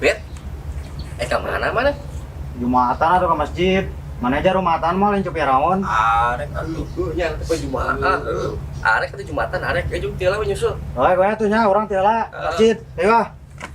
Bet. Eh, ka mana mana? Jumatan atau ke masjid? Mana aja rumatan mah lain cupi raon. Arek atuh. Nya teh Jumaah. Arek atuh Jumatan arek eh jeung tiala we nyusul. Oh, gue tuh nya urang tiala masjid. Ayo ah.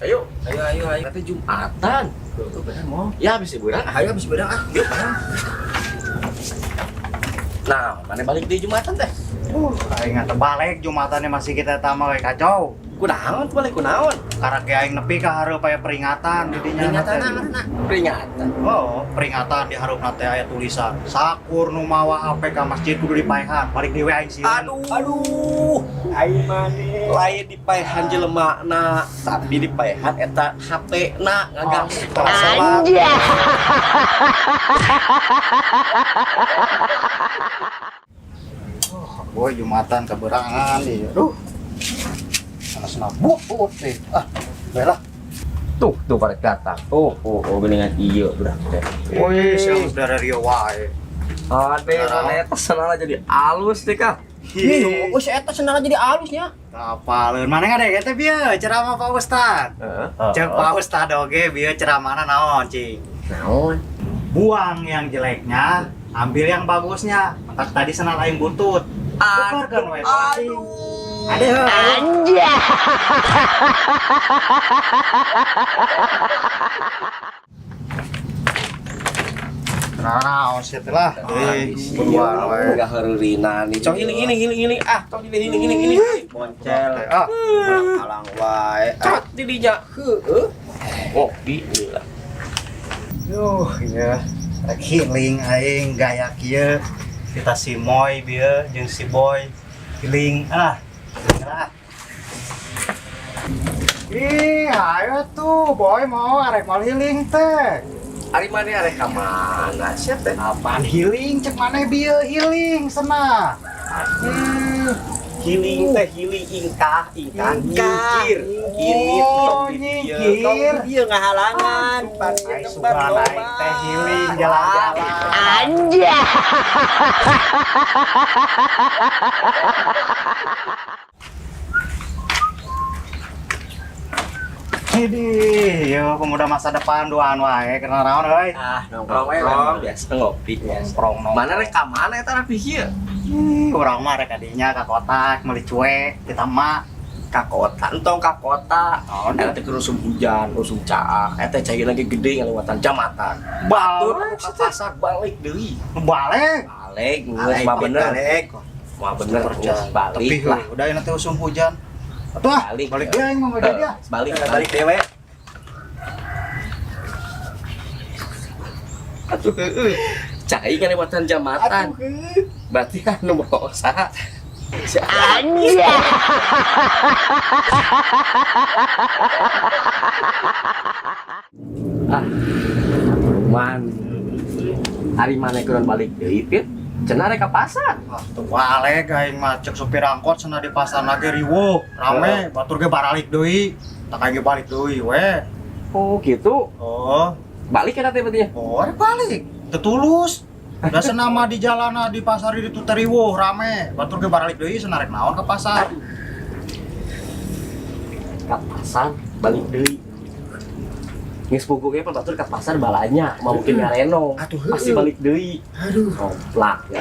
Ayo. Ayo ayo ayo. Nanti Jumatan. Tuh bener mau. Ya habis beurang. Ayo habis beurang ah. Yuk. Nah, mana balik di Jumatan teh? Aing teh balik Jumatannya masih kita tama we kacau. Kunaon tuh balik kunaon? Karek ge aing nepi ka hareup aya peringatan di dinya. Peringatan teh. mana? Peringatan. Oh, peringatan di hareupna teh aya tulisan. Sakur nu mawa HP ka masjid kudu dipaehan. Balik deui we aing sieun. Aduh. Aduh. Aing maneh. Lain dipaehan jelemana, tapi dipaehan eta HP na ngaganggu salat. Boy Jumatan keberangan ieu. Aduh. Sana bubut teh. Ah, bae lah. Tuh, tuh karek datang. Oh, oh, oh, geningan iya budak teh. Wih, siang saudara Rio wae. Ade, eta senala jadi alus deh kah. Ih, oh si eta sendalna jadi alusnya. Apaleun mana ngadeg teh bieu ceramah Pak Ustad. Heeh. Cek Pak Ustad oge bieu ceramahna naon cing. Naon? Buang yang jeleknya, ambil yang bagusnya. Matak tadi senal aing buntut. Tukarkeun we Aduh. Ade heuh. Naon sih teh lah. Eh, buruan we. Enggak heureunan nih. Cong hiling hiling hiling hiling. Ah, cong hiling hiling hiling hiling. Boncel. Ah, Alang wae. Cot didinya. Heueuh. Ngopi lah. Duh, iya. Rek healing aing gaya kieu. Kita si Moy bieu jeung si Boy healing ah. Healing lah. Ih, ayo tuh, Boy mau arek mau healing teh. Ari mana arek ka mana sih teh? Apaan healing cek maneh bieu healing cenah. Ih, Healing teh healing ingkah, ingkah Ingkah. nyingkir. Ini Oh, tong di dieu. nyingkir. Tong dieu ngahalangan. Pasir Ai tempat sugan aing teh healing jalan-jalan. Hidih, yo pemuda masa depan duaan wae kena naon euy. Ah, Nongkrong we, nongkrong. biasa ngopi. Nongkrong nongkrong. Mana rek ka mana eta rapi kieu? Ih, urang mah rek kadinya ka kota meuli cuek kita mah. Ka kota, entong ka kota. Naon? Eta teh keur usum hujan, usum caah. Eta cai lagi gede ngaliwatan jambatan. Batur Balik ka pasar balik deui. Balik. Balik, geus mah bener. Balik. Mah bener geus Tapi balik lah. udah nanti usum hujan. Atuh ah, Balik. balik dia yang mau dia. Balik, Balik dewe. Atuh heueuh. Cai ngaliwatan jambatan. Aduh. Berarti anu bawa saha? Si Ah, man. Ari mana kurang balik deui, Pit? Cenah rek ka pasar. Ah, tuh balik aing mah cek supir angkot cenah di pasar lagi riweuh, rame, batur ge baralik deui. Tak aing ge balik deui we. Oh, gitu. Oh, Balik ya teh berarti ya? oh rek balik. Tetulus. Da senama di jalan di pasar itu teh riweuh rame, batur ge baralik deui cenah rek naon ke pasar. Ka pasar balik deui. Geus puguh ge pan batur ka pasar balanya, mau mungkin ngareno. Atuh, Pasti heueuh. balik deui. Aduh. Komplak ya.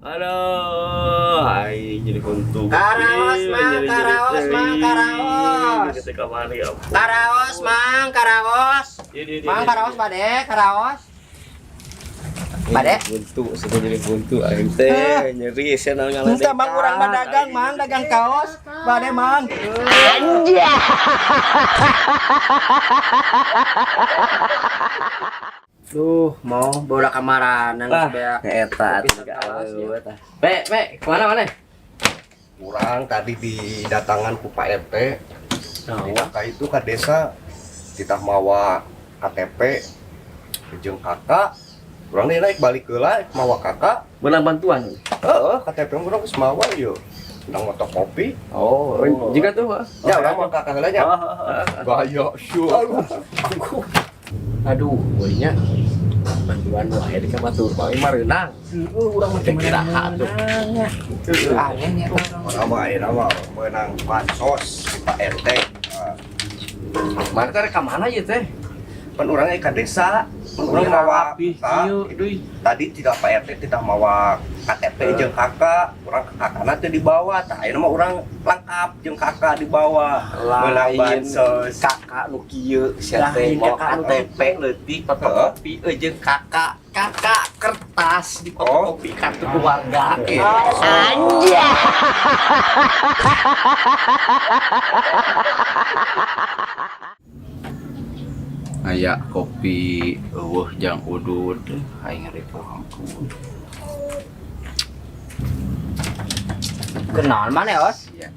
Aduh, aing jadi untung. Karaos, Mang, karaos, Mang, karaos. Ketika mana ya? ampun. Karaos, Mang, karaos. Iya, iya, Mang, iya, karaos bade, karaos. Bade. Buntu, sudah jadi buntu aing teh nyeri sia naon ngaladekan. Entah Mang urang mah dagang, Mang, dagang kaos. Bade, Mang. Duh, mau bola kamaran Ah, supaya eta Kopi atuh kaos, ya. eta. Pe, pe, kemana mana? Kurang tadi didatangan ku Pak RT. Oh. Di itu ke desa kita mawa KTP jeung kakak. Urang deui naik balik heula mawa kakak. Menang bantuan. Heeh, KTP urang geus mawa ieu. Urang motokopi. Oh, jika tuh. ah. Ya urang mawa kakak heula nya. Gaya syuh. Aduh, nya. Bantuan wae di ka batur mah mareunang. Heeh, urang mah Teh kiraha tuh. Menangnya. Aneh nya eta urang. Urang mah ayeuna mah meunang bansos di Pak RT. Ah, Mana teh rek ka mana ieu teh? Pan urang ka desa, pan urang mawa Rapi ka, kieu deui. Tadi tidak Pak RT tidak mawa KTP jeung KK, urang kakakna teh dibawa. Tah ayeuna mah urang lengkap jeung KK dibawa. Meunang Lain bansos. KK nu kieu sia teh Lain mau KK nu KTP leutik fotokopi jeung KK KK kertas di fotokopi kartu keluarga. Anjay. Aya kopi eueuh jang udud aing ripuh ampun. Kenal mana, Os? Sia.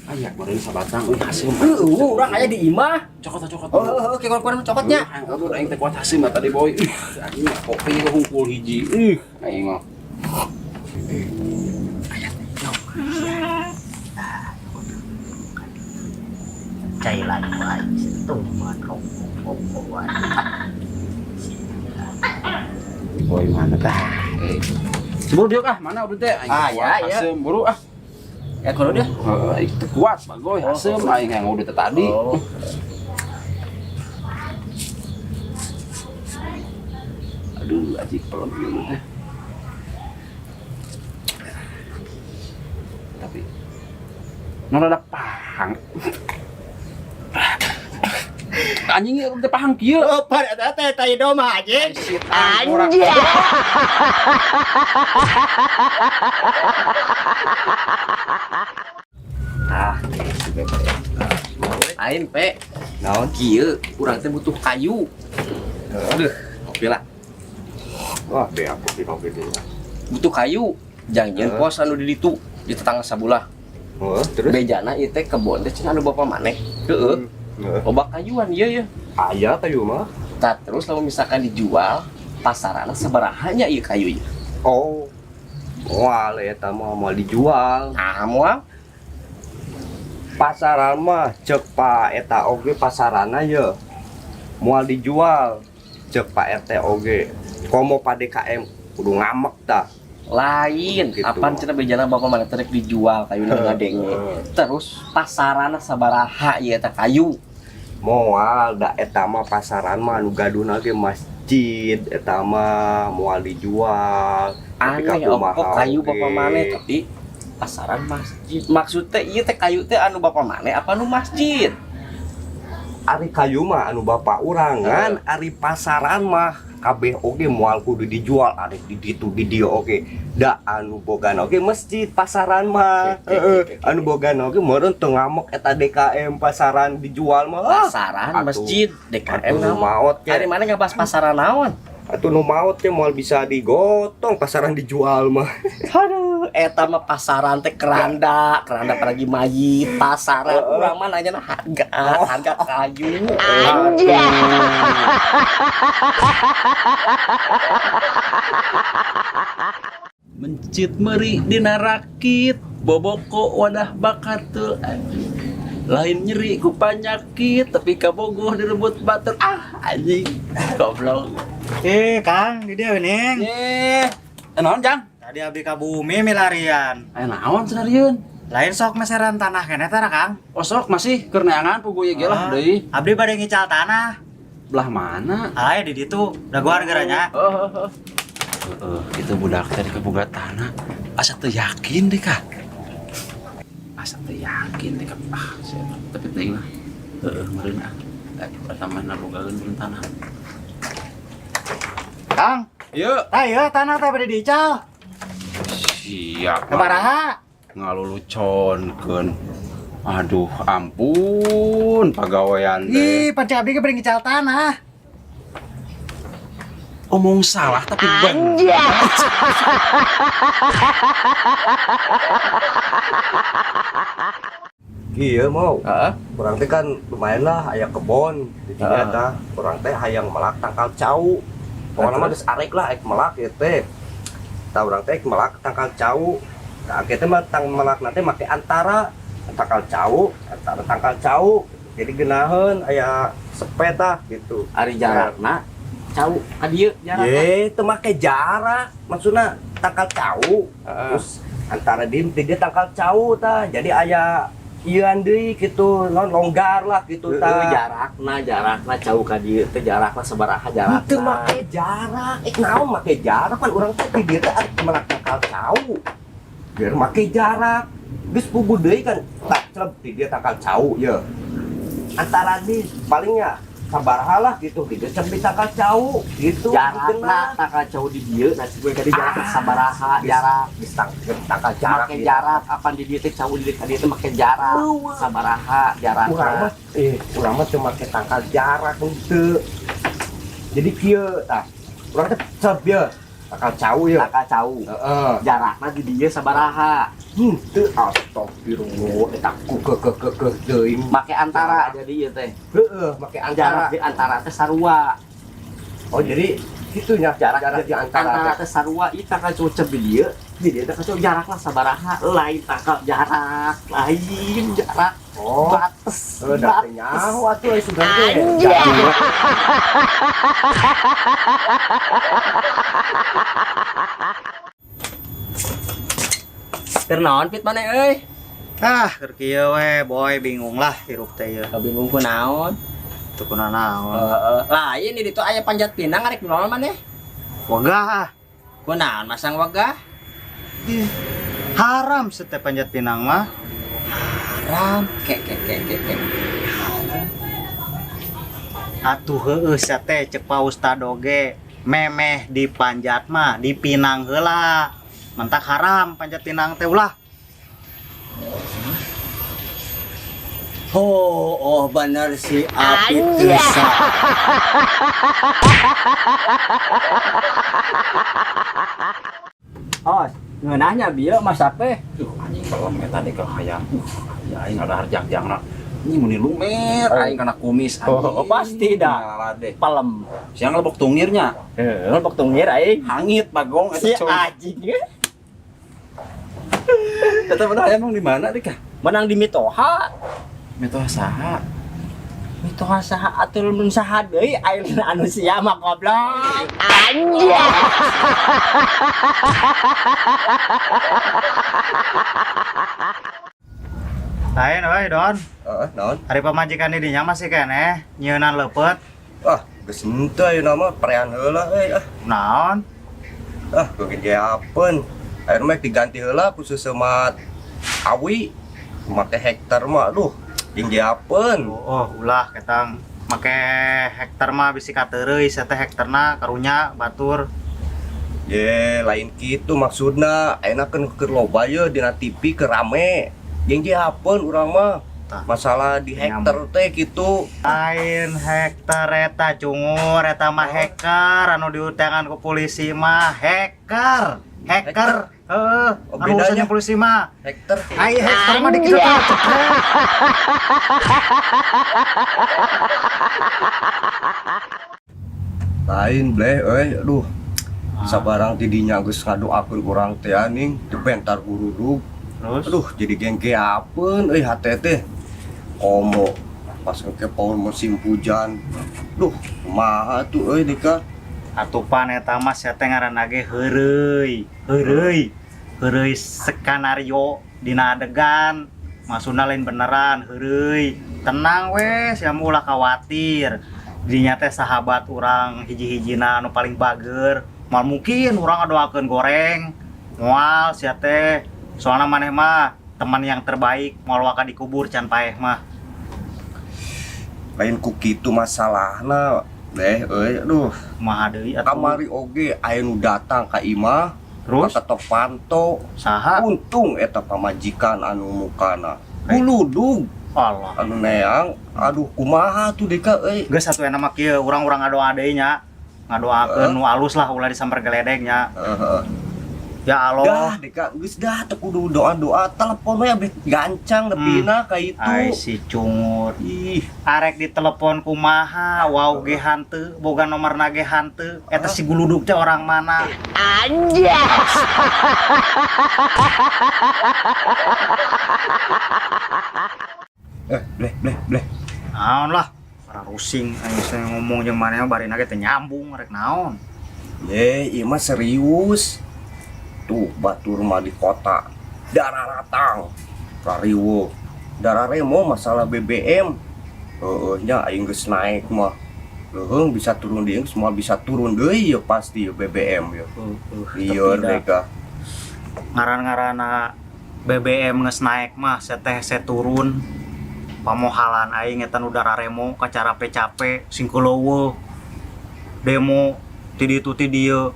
Aya meureun sabatang euy haseum. Heeh, urang aya di imah. Cokot cokot. Oh, heeh, oke, keluar cokotnya. Aing udud aing teh kuat haseum tadi boy. Ih, anjing kopi ge hungkul hiji. Ih, aing mah. Cai lagi wae tuman rokok. Boy mana tah? Eh. Buru diuk ah, mana udud teh? Aing Ah, kuat ya, ya. haseum buru ah. Ya kudu dia. Heeh, aing teu kuat bagoy haseum aing yang udud teh tadi. Oh. Aduh, anjing pelem ieu teh. Tapi non ada pahang. Anjing ieu teh pahang kieu. Oh, par eta teh tai doma anjing. Anjing. Ah, si Pepe. Lain, Pe. Naon? Kieu urang teh butuh kayu. Aduh, kopi lah. Wah, beak kopi-kopi dulu. Butuh kayu. Jang jeung pos anu di ditu di tetangga sabulah. Heeh, terus? Bejana ieu teh kebon teh cenah anu bapa maneh. Heeh. Heeh. Loba kayuan ieu ye. Aya kayu mah. Tah terus lamun misalkan dijual pasarana sabarahanya ieu kayu ieu. Oh. Moal eta mah moal dijual. Nah, moal Pasaran mah cek Pak eta oge pasarana ye. Moal dijual cek Pak RT oge. Komo Pak DKM kudu ngamek tah. Lain. Gitu. Apaan cenah bejana bapak mana terek dijual kayu ngadenge. Terus pasarana sabaraha ieu eta kayu. Moal da eta mah pasaran mah anu gaduhna ge masjid eta mah moal dijual. Tapi Aneh kakumaha kok kayu oge. bapak maneh tapi pasaran masjid. Maksud teh ieu teh kayu teh anu bapak maneh apa anu masjid? Ari kayu mah anu bapak urang ngan ari pasaran mah kabeh oge moal kudu dijual ari di ditu di dieu oge da anu bogana oge masjid pasaran mah. Oke, oke, Heeh, oke, oke. anu bogana oge meureun teu ngamuk eta DKM pasaran dijual mah. Ah, Pasaran atuh. masjid DKM Atuh nu naon? maot ke Ari mana ngabahas pasaran naon? atuh nu maot ke moal bisa digotong pasaran dijual mah. Aduh, eta mah pasaran teh keranda, keranda apalagi mayit, pasaran urang mah nanya harga, harga kayu. Anjing. Mencit meri dina rakit, boboko wadah bakatul. Lain nyeri ku panyakit, tapi kabogoh direbut batur. Ah, anjing. Goblok. Eh, Kang, di dieu ning. Eh, naon Jang? Tadi abdi ka bumi milarian. Aya naon cenah rieun? Lain sok meseran tanah keneh teh Kang. Oh sok masih keur neangan puguh ieu ge lah deui. Abdi bade ngical tanah. Belah mana? Aya di ditu, dagoan geranya. Oh, heeh, itu budak teh kaboga tanah. Asa teu yakin deh kak. Asa teu yakin deh kak. Ah, saya tapi teuing lah. Heeh, meureun ah. Pertama nabogaeun meureun tanah. Kang, Yuk. tah ieu tanah teh bade diical. Siap. Sabaraha? Ngaluluconkeun. Aduh, ampun pagawean teh. Ih, panci abdi ge bade ngical tanah. Omong salah tapi bener. Iya mau. Heeh. Urang teh kan lumayan lah aya kebon di dinya Heeh. tah. Urang teh hayang melak tangkal cau. Pokokna mah geus arek lah ek melak ieu teh. Tah urang teh ek melak tangkal cau. Tah engke teh mah tang melak teh make antara tangkal cau, antara tangkal cau. Jadi geunaheun aya sepet tah gitu. Ari jarakna Cau ka dieu jarakna. Ye, teu make jarak. Maksudna tangkal cau. Terus antara di ti dieu tangkal cau tah. Jadi aya ieuan deui kitu, non longgar lah gitu tah. Jarakna, jarakna cau ka dieu teh jarakna sabaraha jarakna? Teu make jarak. Eh, naon make jarak, pan urang teh di dieu teh arek melak tangkal cau. Biar make jarak. Geus puguh deui kan tak celeb di dieu tangkal cau ye. Antara di palingnya sabaraha lah gitu, di dieu di tangkal cau gitu. Jarakna tangkal cau di dieu, nah gue tadi jarak sabaraha jarak? Geus tangkal jarak. Make jarak apan di dieu teh cau di dieu teh make jarak sabaraha jarakna? Urang mah urang mah teu make tangkal jarak henteu. Jadi kieu tah. Urang teh celeb ye tangkal cau ye. Tangkal cau. Heeh. Jarakna di dieu sabaraha? Henteu, astagfirullah, eta ku ke ke ke ke deui. Make antara jadi ieu teh. Heeh, make antara. Jarak di antara teh sarua. Oh, jadi kitu nya Jarak, jarak di antara antara teh. Teh sarua ieu tangkal cau cep di dieu, di dieu teh cau jarakna sabaraha? Lain tangkal jarak, lain jarak. Oh. Batas. Heuh, da teh nyaho atuh euy sugan teh. Keur naon, Pit, maneh euy? Ah, keur kieu we, boy, bingung lah hirup teh ieu. Bingung ku naon? Teu kuna naon. Heeh. Lain di ditu aya panjat pinang, arek naon maneh? Wegah ah. Ku naon masang wegah? Ih, haram sete panjat pinang mah. Haram. Ke ke ke ke ke. Atuh heueuh sete cek Pa Ustad oge memeh dipanjat mah dipinang heula. Mentak haram panjat pinang teh ulah. Oh, oh bener si Apit bisa. Oh, ngeunahnya bieu masak teh. Duh, anjing kalau eta deh ke hayang. Ya aing ada harjang-jangna. Ini muni lumer aing kana kumis anjing. Oh, pasti dah. Ngalalade. Pelem. Siang lebok tungirnya. Heeh, lebok tungir aing. Hangit bagong Si eta cuy. anjing. Eta bener emang di mana deh kah? Menang di Mitoha. Mitoha saha? Mitoha saha atuh, mun saha deui aing anu sia mah, goblok. Anjay. Lain euy, Don. Heeh, naon? Ari pamajikan di dinya masih keneh nyieunnan leupeut? Ah, geus henteu ayeuna mah, prean heula euy ah. Naon? Ah, gegeapeun. Ayeuna mah diganti heula ku seusemat awi. Make hektar mah aduh, jeung geapeun. Oh, ulah ketang make hektar mah bisi kateureuy sia teh hektarna karunya batur. Ye, lain kitu maksudna. Ayeuna kan keur loba ye dina TV keur rame. Jeung geapeun urang mah. Tah. Masalah di hektar teh kitu. Lain hektar eta, cungur, eta mah hacker anu diutangan ku polisi mah hacker. Hacker. Heeh, Oh, anu bedanya? urusannya polisi mah. Hektar. Ai hektar mah dikitu teh cekrek. Lain bleh euy, aduh. Sabarang ti dinya geus ngadoakeun urang teh aning, dipentar gurudug. Terus? Aduh, jadi genggeapeun euy hate teh. Komo pas ke paur musim hujan. Duh, kumaha tuh euy dika? Atupan eta mah sia teh ngaranna ge heureuy, heureuy. Heureuy skenario dina adegan. Maksudna lain beneran heureuy. Tenang we, sia mah ulah khawatir. Dinya teh sahabat urang hiji-hijina anu paling bager. Moal mungkin urang ngadoakeun goreng. Moal sia teh. Soalna maneh mah teman yang terbaik, moal waka dikubur can paeh mah. Lain ku kitu masalahna deh euy, aduh. Kumaha deui atuh? Kamari oge aya nu datang ka imah. Terus? Ketok panto. Saha? Untung eta pamajikan anu mukana guludug. Allah. Anu neang, aduh, kumaha tuh deka euy? Geus atuh enak mah kieu, urang-urang ngadoa deui nya. Ngadoakeun nu alus lah, ulah disamper geledek nya. Heeh. Ya Dah Allah. deka geus dah teu kudu doa-doa, telepon we abeh gancang nepina ka itu. Ai si cungur. Ih. Arek ditelepon kumaha, wow ge hanteu, boga nomorna ge hanteu. Eta si guludug teh orang mana? Anjay. Eh, bleh bleh bleh. Naon lah? Pusing aing saya ngomong jeung maneh mah barina ge teu nyambung rek naon. Ye, ieu mah serius. Tuh batur mah di kota dararatang. Rariweuh. Dararemo masalah BBM. Heeh nya aing geus naik mah. Leuheung bisa turun deui, semua bisa turun deui ya pasti ya BBM ya. Lieur Tapi deh kah. Ngaran-ngaranna BBM geus naik mah seteh hese turun. Pamohalan aing eta nu dararemo kacarape-cape sing kuleuweuh. Demo ti ditu ti dieu.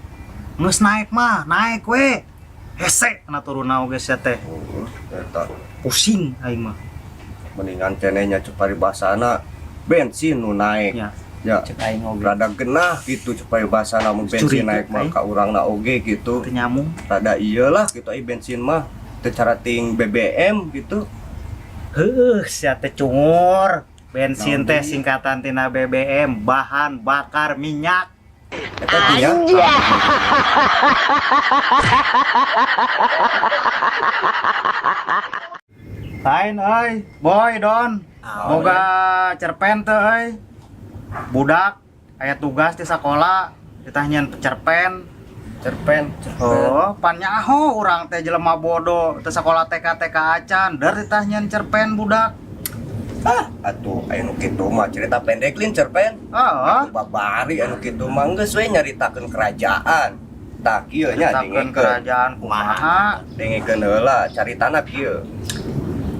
Geus naik mah, naik we. Hese kana turunna oge sia teh. Heeh, eta Pusing aing mah. Mendingan keneh nya cek paribasana bensin nu naik. Ya. Ya, Cek aing oge. Rada genah gitu cek paribasana mun bensin Curiga, naik mah aing. Ka urangna oge gitu. Teu nyambung. Rada iyalah gitu ai bensin mah teu cara ting BBM gitu. Heuh, sia teh cungur. Bensin Naon teh deui? Singkatan tina BBM, bahan bakar minyak. Eta nya. Lain euy, Boy Don. Boga cerpen teu euy? Budak aya tugas di sekolah, ditah nyieun cerpen. Cerpen. Oh, pan nyaho urang teh jelema bodoh, teu sekolah TK TK acan, der ditah nyieun cerpen budak. Ah, atuh aya nu kitu mah cerita pendek lin cerpen. Heeh. Atuh babari anu kitu mah geus we nyaritakeun kerajaan. Tah kieu nya. Ceritakeun Dengekeun. Kerajaan kumaha? Dengekeun heula caritana kieu.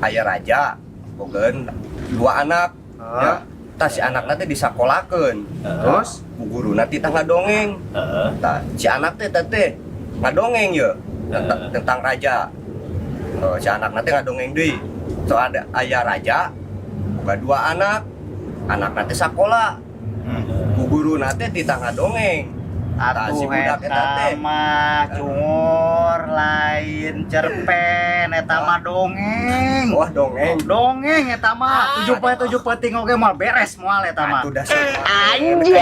Aya raja bogaeun dua anak. Heeh. Ya. Tah si anakna teh disakolakeun. Terus? Ku guruna titah ngadongeng. Tah si anak teh teh teh ngadongeng ye tentang raja. Eh, si anak teh ngadongeng deui. So ada aya raja boga dua anak. Anak teh sakola. Ku guruna teh titah ngadongeng. Tah, Atuh si budak eta eta teh. mah cungur, lain cerpen eta mah dongeng. Wah, dongeng. Dongeng eta mah 7 poe 7 peuting oge moal beres moal eta mah. Atuh dasar. Anjir.